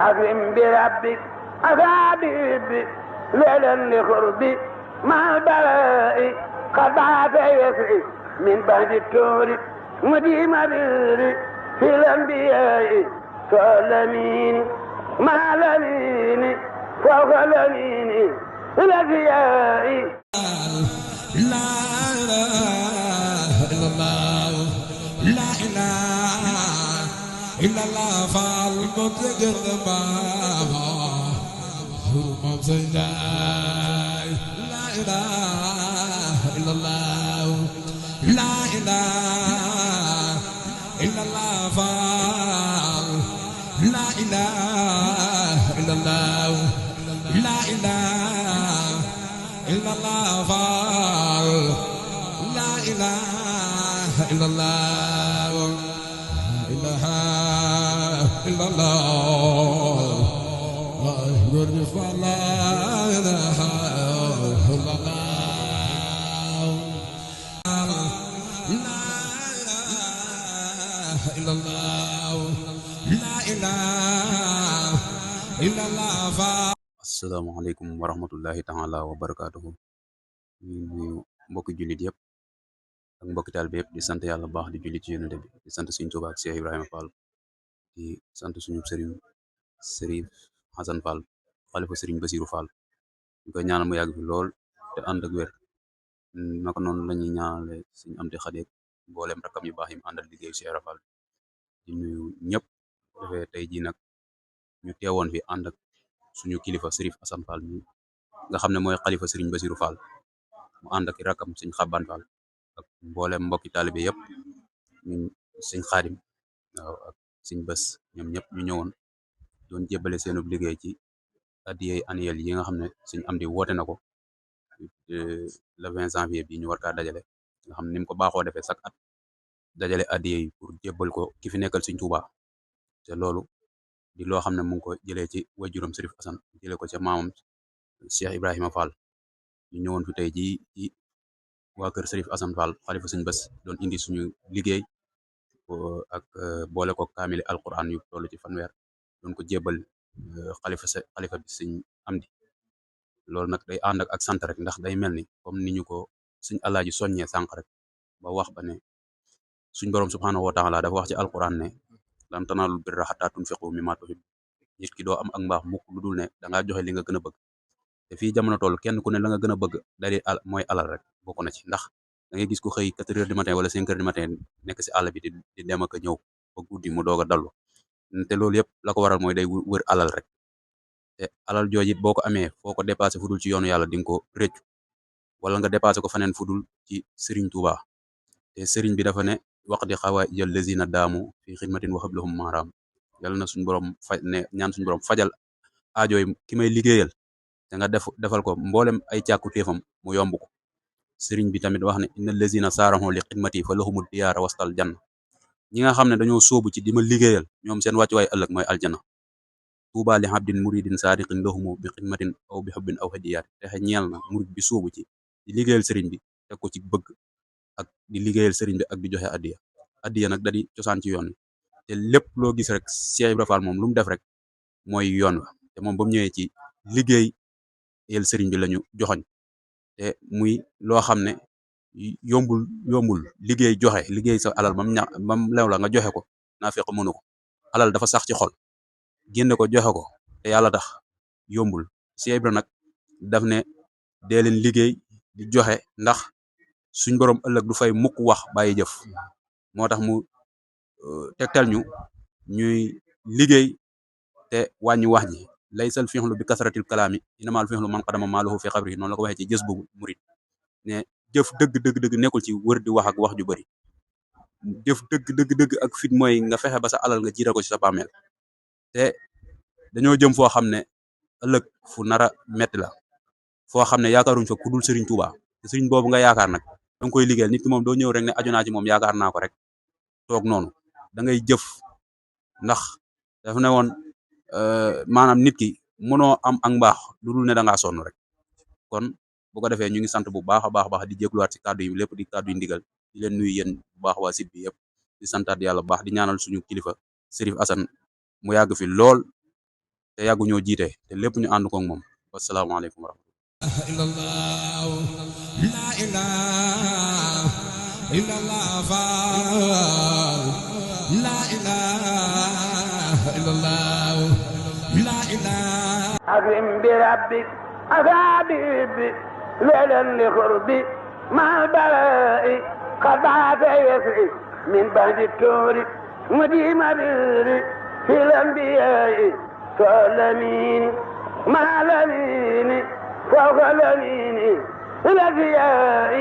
أكرم بربك أثابي ليلا لقربي مع البلاء قد عاد يسري من بعد الكون مديم بري في الأنبياء سلميني مع الأمين فوق الأمين الأنبياء لا إله إلا الله لا إله إلا الله فالمتقر بابا هرم سيداي لا إله إلا الله لا إله إلا الله فال لا إله إلا الله لا إله إلا الله فال لا إله إلا الله لا إله إلا الله لا يغرف لا إله إلا الله لا إله إلا الله لا إله إلا الله فال asalaamaaleykum wa rahmatullahi taala wa barakaatuhu ñu nuyu mbokki jullit yëpp ak mbokki taalibe yëpp di sant yàlla baax di julli ci yonent bi di sant suñu Tuubaa ak Cheikh Ibrahima Fall di sant suñu sëriñ Sërif Xasan Fall xalifa sëriñ Basiru Fall ñu koy ñaanal mu yàgg fi lool te ànd ak wér naka noonu la ñuy ñaanale suñu am di xadeek mboolem rakkam yu baax yi mu àndal liggéeyu Cheikh Ibra Fall di nuyu ñëpp defee tey jii nag ñu teewoon fi ànd ak suñu kilifa Sërif Xasan Fall mi nga xam ne mooy xalifa sëriñ Basiru Fall mu ànd ak rakam sëñ Xaban Fall ak mboolem mbokki taalibe yëpp ñun sëñ Xaadim waaw ak sëñ Bés ñoom ñëpp ñu ñëwoon doon jébbale seenub liggéey ci addiyey annuel yi nga xam ne sëñ Amdi woote na ko le 20 janvier bi ñu war kaa dajale nga xam ne ni mu ko baaxoo defee chaque at dajale addiyey pour jébbal ko ki fi nekkal sëñ Tuubaa te loolu di loo xam ne mu ngi ko jëlee ci wajuram Sërif Asan jëlee ko ca maamam Cheikh Ibrahima Fall ñu ñëwoon fi tey jii ci waa kër Sërif Asan Fall xalifa sëñ Bés doon indi suñu liggéey ak boole ko kaamili alquran yu toll ci fanweer doon ko jébbal xalifa bi sëñ Amdi loolu nag day ànd ak sant rek ndax day mel ni comme ni ñu ko suñ alaaji soññee sànq rek ba wax ba ne suñ borom subhanahu wa taala dafa wax ci alquran ne lan tanaalul birra hattaa tunfiqu mimmaa tuhibbuun nit ki doo am ak mbaax mukk lu dul ne dangaa joxe li nga gën a bëgg te fii jamono toll kenn ku ne la nga gën a bëgg dari mooy alal rek bokk na ci ndax da ngay gis ku xëy 4 heures du matin wala 5 heures du matin nekk si àll bi di dem ak a ñëw ba guddi mu doog a dallu te loolu yëpp la ko waral mooy day wër alal rek te alal jooju it boo ko amee foo ko dépassé fu dul ci yoonu yàlla di nga ko rëccu wala nga dépassé ko faneen fu dul ci Serigne Touba te Serigne bi dafa ne wax di xawaa jël lazina daamu fi xidmatin wa hablahum maaraam yàlla na suñu borom ñaan suñu borom fajal aajooy ki may liggéeyal te nga defal ko mboolem ay càkku téefam mu yomb ko Serigne bi tamit wax ne inna lazina saaraxoo li xidmati fa lahumud diyaara wastal janna ñi nga xam ne dañoo sóobu ci di ma liggéeyal ñoom seen wàccuwaay ëllëg mooy aljana tuuba li habdin muridin saadiqin lahumu bi xidmatin aw bi hubbin aw hadiyaat texe ñeel na murid bi sóobu ci di liggéeyal Serigne bi teg ko ci bëgg ak di liggéeyal Serigne bi ak di joxe addiya nag da di cosaan ci yoon wi te lépp loo gis rek Cheikh Ibra Fall moom lu mu def rek mooy yoon wa te moom ba mu ñëwee ci liggéeyal Serigne bi lañu joxoñ te muy loo xam ne yombul liggéey joxe liggéey sa alal bam lew la nga joxe ko naa fekk mënu ko alal dafa sax ci xol génne ko joxe ko te yàlla tax yombul Cheikh Ibra nag daf ne dee leen liggéey di joxe ndax suñ borom ëllëg du fay mukk wax bàyyi jëf moo tax mu tegtal ñuy liggéey te wàññi wax ji laysal fi'lu bi kasratil kalaami innamal fi'lu man qadama maaluhu fi xabri noonu la ko waxee ci jës bu murit ne jëf dëgg nekkul ci wër di wax ak wax ju bari jëf dëgg ak fit mooy nga fexe ba sa alal nga jiira ko ci sa bàmmeel te dañoo jëm foo xam ne ëllëg fu nara metti la foo xam ne yaakaaruñ fa ku dul Serigne Touba te Serigne boobu nga yaakaar nag danga koy liggéeyal nit ki moom doo ñëw rek ne aju naa ci moom yaakaar naa ko rek toog noonu da ngay jëf ndax dafa ne woon maanaam nit ki mënoo am ak mbaax lu dul ne da ngaa sonn rek kon bu ko defee ñu ngi sant bu baax a baax di jégluwaat ci kàddu yi lépp di kàddu yi ndigal di leen nuyu yéen bu baax waa site bi yëpp di santaat yàlla bu baax di ñaanal suñu kilifa Sërif Asan mu yàgg fi lool te yàggu ñoo jiite te lépp ñu ànd ko ak moom wasalaamaaleykum wa rahmatulah. illallah la ilaha illallah la ilaha illallah la ilaha أكرم بربك أفابي ليلا لقربي مع البلاء قد عاف يسعي من بعد التور مديم بري في الأنبياء كالأمين مع الأمين فوق الأمين الأنبياء